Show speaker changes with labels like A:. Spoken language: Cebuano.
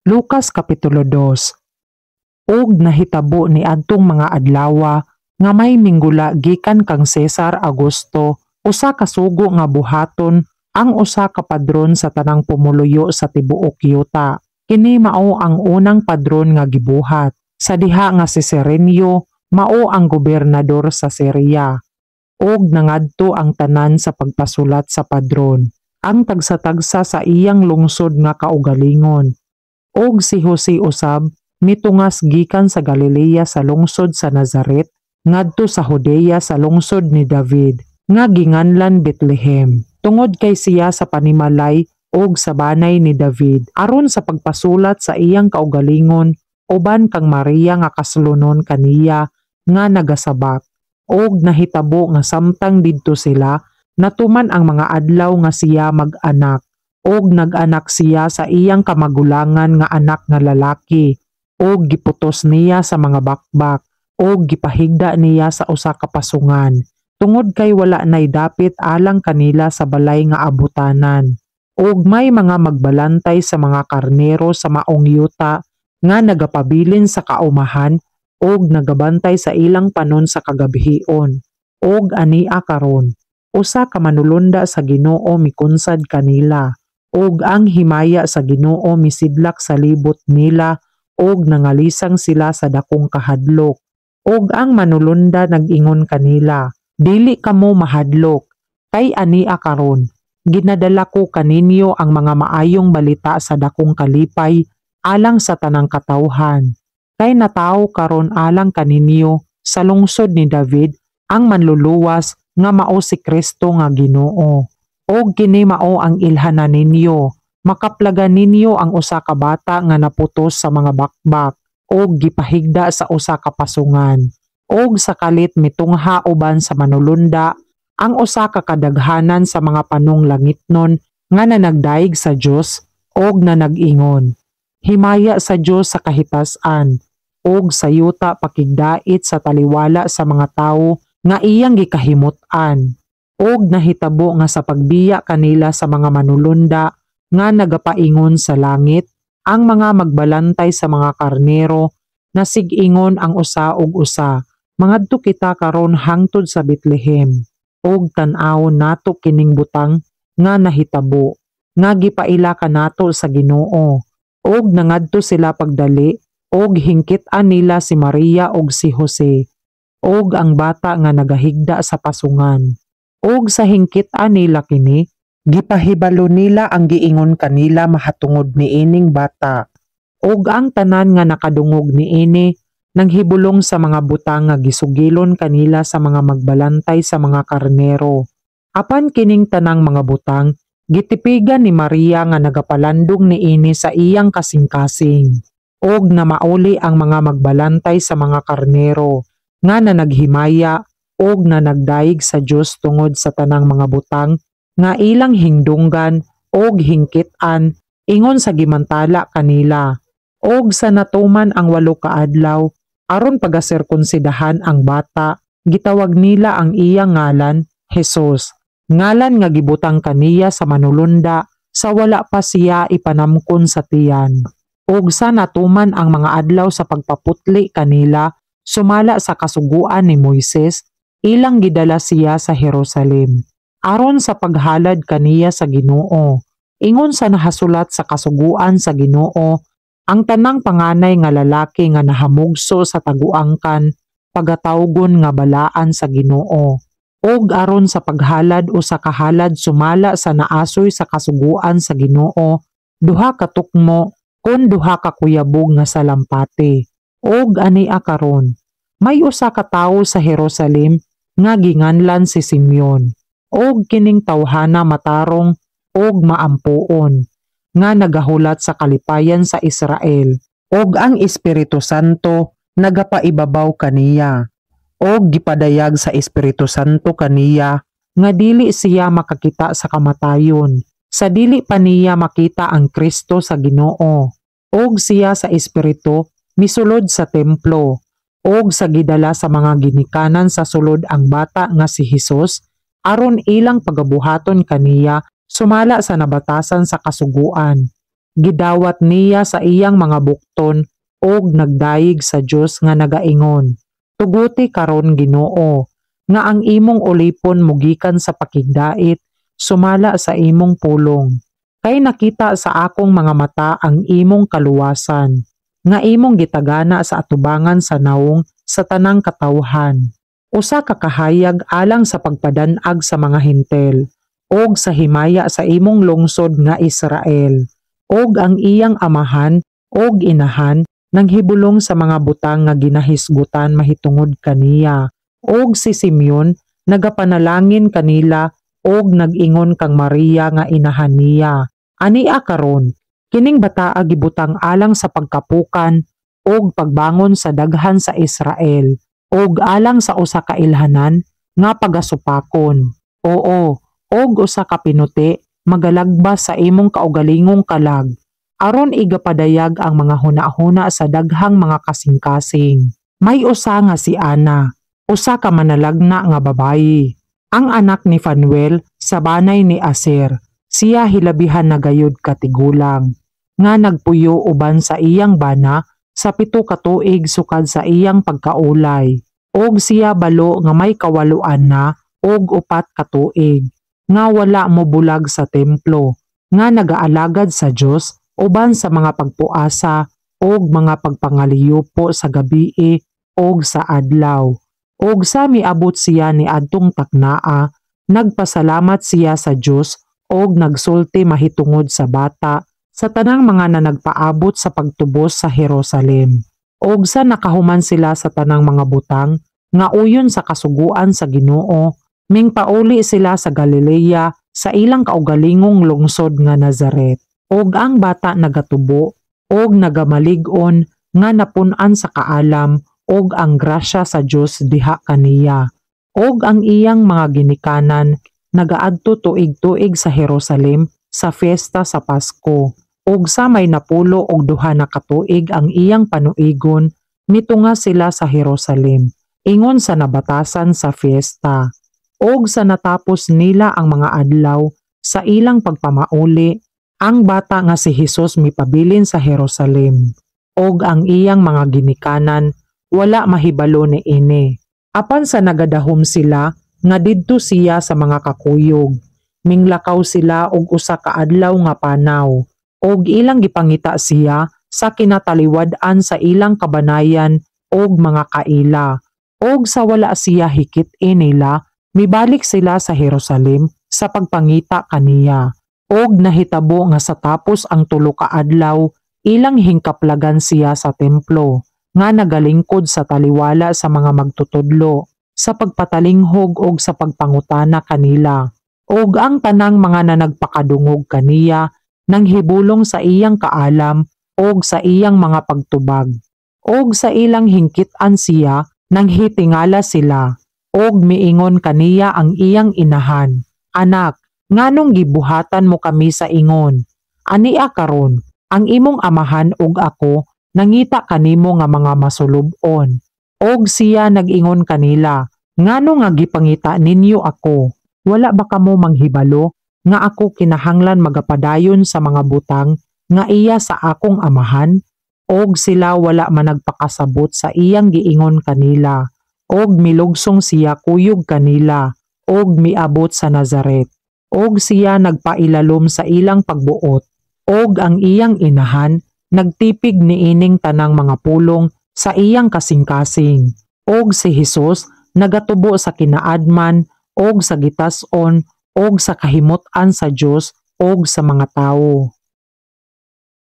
A: Lucas Kapitulo 2. Ug nahitabo niadtong mga adlawa nga may minggula gikan kang Cesar Augusto usa ka sugo nga buhaton ang usa ka padron sa tanang pumuluyo sa tibuok yuta. Kini mao ang unang padron nga gibuhat sa diha nga si Cirenio mao ang gobernador sa Syria. Ug nangadto ang tanan sa pagpasulat sa padron, ang tagsa-tagsa sa iyang lungsod nga kaugalingon. Ug si Jose usab mitungas gikan sa Galilea sa lungsod sa Nazaret ngadto sa Judea sa lungsod ni David nga ginganlan Bethlehem, tungod kay siya sa panimalay ug sa banay ni David, aron sa pagpasulat sa iyang kaugalingon uban kang Maria nga kaslonon kaniya nga nagasabak. Ug nahitabo nga samtang didto sila, natuman ang mga adlaw nga siya mag-anak, ug nag-anak siya sa iyang kamagulangan nga anak nga lalaki, ug giputos niya sa mga bakbak ug gipahigda niya sa usa ka pasungan tungod kay wala nay dapit alang kanila sa balay nga abutanan. Ug may mga magbalantay sa mga karnero sa maong yuta nga nagapabilin sa kaumahan ug nagabantay sa ilang panon sa kagabhion. Ug ania karon, usa ka manulunda sa Ginoo mikunsad kanila, ug ang himaya sa Ginoo misidlak sa libot nila, ug nangalisang sila sa dakong kahadlok. Ug ang manulunda nag-ingon kanila, "Dili kamo mahadlok, kay ania karon ginadala ko kaninyo ang mga maayong balita sa dakong kalipay alang sa tanang katawhan. Kay natawo karon alang kaninyo sa lungsod ni David ang Manluluwas nga mao si Kristo nga Ginoo. Ug kini mao ang ilhanan ninyo: makaplagan ninyo ang usa ka bata nga naputos sa mga bakbak ug gipahigda sa usa ka pasungan." Ug sa kalit mitungha uban sa manulunda ang usa ka kadaghanan sa mga panong langitnon nga nanagdayeg sa Dios ug nanag-ingon, "Himaya sa Dios sa kahitasan, ug sa yuta pakigdait sa taliwala sa mga tawo nga iyang gikahimut-an." Ug nahitabo nga sa pagbiya kanila sa mga manulunda nga nagapaingon sa langit, ang mga magbalantay sa mga karnero nasig-ingon ang usa og usa, "Mangadto kita karon hangtod sa Bethlehem ug tan-awon nato kining butang nga nahitabo nga gipaila kanato sa Ginoo." Ug nangadto sila pagdali ug hingkit-an nila si Maria ug si Jose ug ang bata nga nagahigda sa pasungan. Ug sa hingkit-an nila kini, gipahibalo nila ang giingon kanila mahatungod niining bata. Ug ang tanan nga nakadungog niini nanghibulong sa mga butang nga gisugilon kanila sa mga magbalantay sa mga karnero. Apan kining tanang mga butang gitipigan ni Maria nga nagapalandong niini sa iyang kasing-kasing. Ug namauli ang mga magbalantay sa mga karnero nga nanaghimaya ug nanagdayeg sa Dios tungod sa tanang mga butang nga ilang hingdunggan ug hingkit-an ingon sa gimantala kanila. Ug sa natuman ang 8 ka adlaw aron pagaserkonsidahan ang bata, gitawag nila ang iyang ngalan Jesus, ngalan nga gibutang kaniya sa manulunda sa wala pa siya ipanamkon sa tiyan. Ug sa natuman ang mga adlaw sa pagpaputli kanila sumala sa kasuguan ni Moises, ilang gidala siya sa Jerusalem aron sa paghalad kaniya sa Ginoo. Ingon sa nahasulat sa kasuguan sa Ginoo, ang tanang panganay nga lalaki nga nahamugso sa taguangkan pagatawgon nga balaan sa Ginoo. Ug aron sa paghalad usa ka halad sumala sa naasoy sa kasuguan sa Ginoo, duha ka tukmo kon duha ka kuyabog nga salampati. Ug ania karon, may usa ka tawo sa Jerusalem nga ginganlan si Simeon. Ug kining tawhana matarong ug maampuon nga nagahulat sa kalipayan sa Israel, ug ang Espiritu Santo nagapaibabaw kaniya. Ug gipadayag sa Espiritu Santo kaniya nga dili siya makakita sa kamatayon sa dili pa niya makita ang Kristo sa Ginoo. Ug siya sa Espiritu misulod sa templo, ug sa gidala sa mga ginikanan sa sulod ang bata nga si Hesus aron ilang pagabuhaton kaniya sumala sa nabatasan sa kasuguan. Gidawat niya sa iyang mga bukton og nagdayeg sa Dios nga nagaingon, "Tuguti karon, Ginoo, nga ang imong ulipon mugikan sa pakigdait sumala sa imong pulong. Kay nakita sa akong mga mata ang imong kaluwasan, nga imong gitagana sa atubangan sa nawong sa tanang katawhan. Usa ka kahayag alang sa pagpadan-ag sa mga Hentil, og sa himaya sa imong lungsod nga Israel." Og ang iyang amahan og inahan nanghibulong sa mga butang nga ginahisgutan mahitungod kaniya. Og si Simeon nagapanalangin kanila og nag-ingon kang Maria nga inahan niya, "Ania karon, kining bataa gibutang alang sa pagkapukan og pagbangon sa daghan sa Israel og alang sa usa ka ilhanan nga pagasupakon. Oo, og usa ka pinuti magalagbas sa imong kaugalingong kalag aron igapadayag ang mga hunahuna sa daghang mga kasing-kasing." May usa nga si Ana, usa ka manalagna nga babayi, ang anak ni Fanuel sa banay ni Aser. Siya hilabihan na gayud katigulang, nga nagpuyo uban sa iyang bana sa 7 ka tuig sukad sa iyang pagkaulay. Og siya balo nga may 98 na og 4 ka tuig, nga wala mobulag sa templo, nga nagaalagad sa Dios uban sa mga pagpuasa og mga pagpangaliyupo sa gabii og sa adlaw. Og sa miabot siya ni adtong taknaa, nagpasalamat siya sa Dios og nagsulti mahitungod sa bata sa tanang mga nanagpaabot sa pagtubos sa Jerusalem. Og sa nakahuman sila sa tanang mga butang nga uyon sa kasuguan sa Ginoo, mingpauli sila sa Galilea sa ilang kaugalingong lungsod nga Nazaret. Og ang bata nagatubo og nagamalig-on nga napun-an sa kaalam, og ang grasya sa Dios diha kaniya. Og ang iyang mga ginikanan nagaadto tuig-tuig sa Jerusalem sa fiesta sa Pasko. Og sa may 92 na katuig ang iyang panuigon, mitunga sila sa Jerusalem, ingon sa nabatasan sa fiesta. Og sa natapos nila ang mga adlaw sa ilang pagpamauli, ang bata nga si Hesus mipabilin sa Jerusalem. Og ang iyang mga ginikanan wala mahibalo niini. Apan sa nagadahom sila nga didto siya sa mga kakuyog, minglakaw sila og usa ka adlaw nga panaw, og ilang gipangita siya sa kinataliwad-an sa ilang kabanayan og mga kaila. Og sa wala siya hikit nila, mibalik sila sa Jerusalem sa pagpangita kaniya. Og nahitabo nga sa tapos ang 3 ka adlaw, ilang hingkaplagan siya sa templo, nga nagalingkod sa taliwala sa mga magtutudlo, sa pagpatalinghog og sa pagpangutana kanila. Og ang tanang mga nanagpakadungog kaniya nanghibulong sa iyang kaalam og sa iyang mga pagtubag. Og sa ilang hingkit-an siya, nanghitingala sila, og miingon kaniya ang iyang inahan, "Anak, nganong gibuhatan mo kami sa ingon? Ania karon, ang imong amahan ug ako nangita kanimo nga mga masulub-on." Og siya nag-ingon kanila, "Ngano nga gipangita ninyo ako? Wala ba kamo manghibalo nga ako kinahanglan magapadayon sa mga butang nga iya sa akong Amahan?" Og sila wala man nagpakasabot sa iyang giingon kanila. Og milugsong siya kuyog kanila og miabot sa Nazaret. Og siya nagpailalom sa ilang pagbuot. Og ang iyang inahan nagtipig niining tanang mga pulong sa iyang kasing-kasing. Og si Hesus nagatubo sa kinaadman og sa gitas-on og sa kahimut-an sa Dios og sa mga tawo.